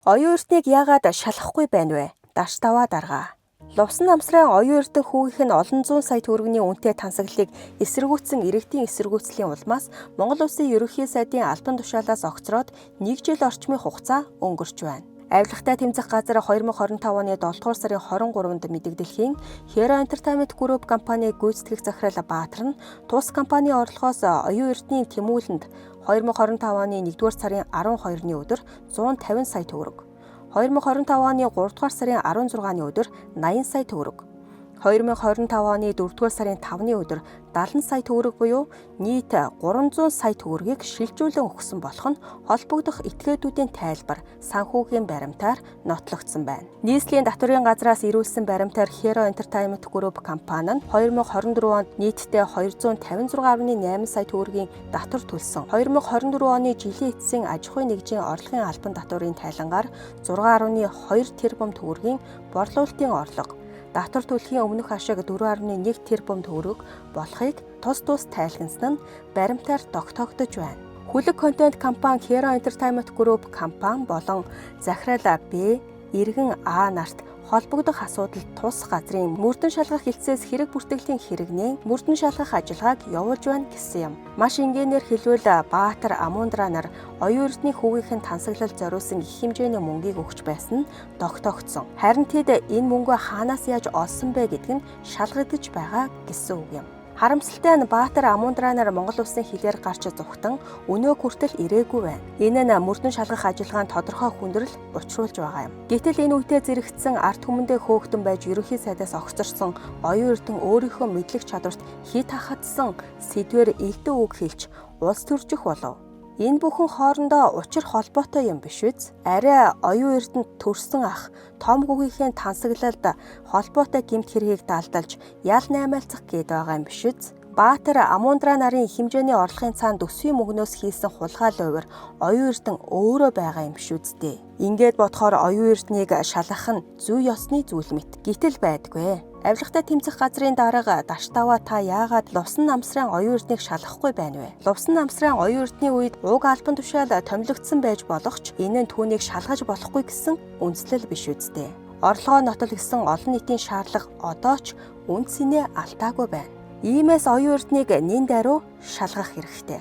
Оюун Эрднийг яагаад шалгахгүй байна вэ? Даштаваа дарга. Лувсан намсрын Оюун Эрдэнэ хүүгийнх нь олон зуун сая төгрөгийн үнэтэй тансаглалыг эсэргүүцсэн иргэдийн эсэргүүцлийн улмаас Монгол Улсын Ерөнхий сайдын албан тушаалаас огцроод 1 жил орчмын хугацаа өнгөрч байна. Авилгатай тэмцэх газар 2025 оны 7 дугаар сарын 23-нд мэдэгдэлхийн Hero Entertainment Group компани гүйцэтгэх захирал Баатар нь тус компани орлогоос Оюун Эрдэнийн тэмүүлэнд 2025 оны 1-р сарын 12-ны өдөр 150 сая төгрөг, 2025 оны 3 дугаар сарын 16-ны өдөр 80 сая төгрөг, 2025 оны 4-р сарын 5-ны өдөр 70 сая төгрөг буюу нийт 300 сая төгрөгийг шилжүүлэн өгсөн болох нь холбогдох этгээдүүдийн тайлбар санхүүгийн баримтаар нотлогдсон байна. Нийслэлийн татварын газраас ирүүлсэн баримтаар Hero Entertainment Group компани нь 2024 онд нийтдээ 256.8 сая төгрөгийн татвар төлсөн. 2024 оны жилийн эцсийн аж ахуйн нэгжийн орлогын албан татварын тайлангаар 6.2 тэрбум төгрөгийн борлуулалтын орлого, татвар төлөхийн өмнөх ашиг 4.1 тэрбум төгрөг болохыг тус тус тайлгнасан нь баримтаар тогтоогдож байна. Хүлэг контент компани Hero Entertainment Group компани болон захирал Б, иргэн А нарт холбогдох асуудал тус газрын мөрдөн шалгах хэлтсээс хэрэг бүртгэлийн хэрэгнээ мөрдөн шалгах ажиллагааг явуулж байна гэсэн юм. Маш энгийнээр хэлбэл, Баатар Амундра нар Оюун Эрдэнийн хүүгийнх нь тансаглал зориулсан их хэмжээний мөнгийг өгч байсан нь тогтоогдсон. Харин тэд энэ мөнгөө хаанаас яаж олсон бэ гэдг нь шалгагдаж байгаа гэсэн үг юм. Харамсалтай нь Баатар Амундра нар Монгол улсын хилээр гарч зугтан өнөө хүртэл ирээгүй байна. Энэ нь мөрдөн шалгах ажиллагаанд тодорхой хүндрэл учруулж байгаа юм. Гэтэл энэ үедээ зэрэгцсэн ард түмэндээ хөөгдөн байж ерөнхий сайдаас огцорсон Оюун Эрдэнэ өөрийнхөө мэдлэг чадварт хит хахадсан сэдвээр элдэн үг хэлж улс төржих болов. Энэ бүхэн хоорондоо учир холбоотой юм биш биз? Арай Оюун Эрдэнэ төрсөн ах том гүгийнхээ тансаглалд холбоотой гэмт хэргийг далдалж ял наймаалцах гээд байгаа юм биш биз? Баатар Амундра нарын их хэмжээний орлогын цаана төсвийн мөнгнөөс хийсэн хулгай луйвар Оюун Эрдэнэ өөрөө байгаа юм биш үсттэй. Ингээд бодохоор Оюун Эрднийг шалгах нь зүй ёсны зүйл мэт. Гэтэл байдгүй. Авилгатай тэмцэх газрын дарга Даштаваа та яагаад Лувсан намсрын Оюун Эрднийг шалгахгүй байна вэ? Лувсан намсрын Оюун Эрдний үед уг албан тушаал томилогдсон байж болох ч энэ нь түүнийг шалгаж болохгүй гэсэн үндслэл биш үсттэй. Орлогоо нотол гэсэн олон нийтийн шаардлага одоо ч үн цэнэ алтаагүй байна. Иймээс Оюун Эрднийг нэн даруй шалгах хэрэгтэй.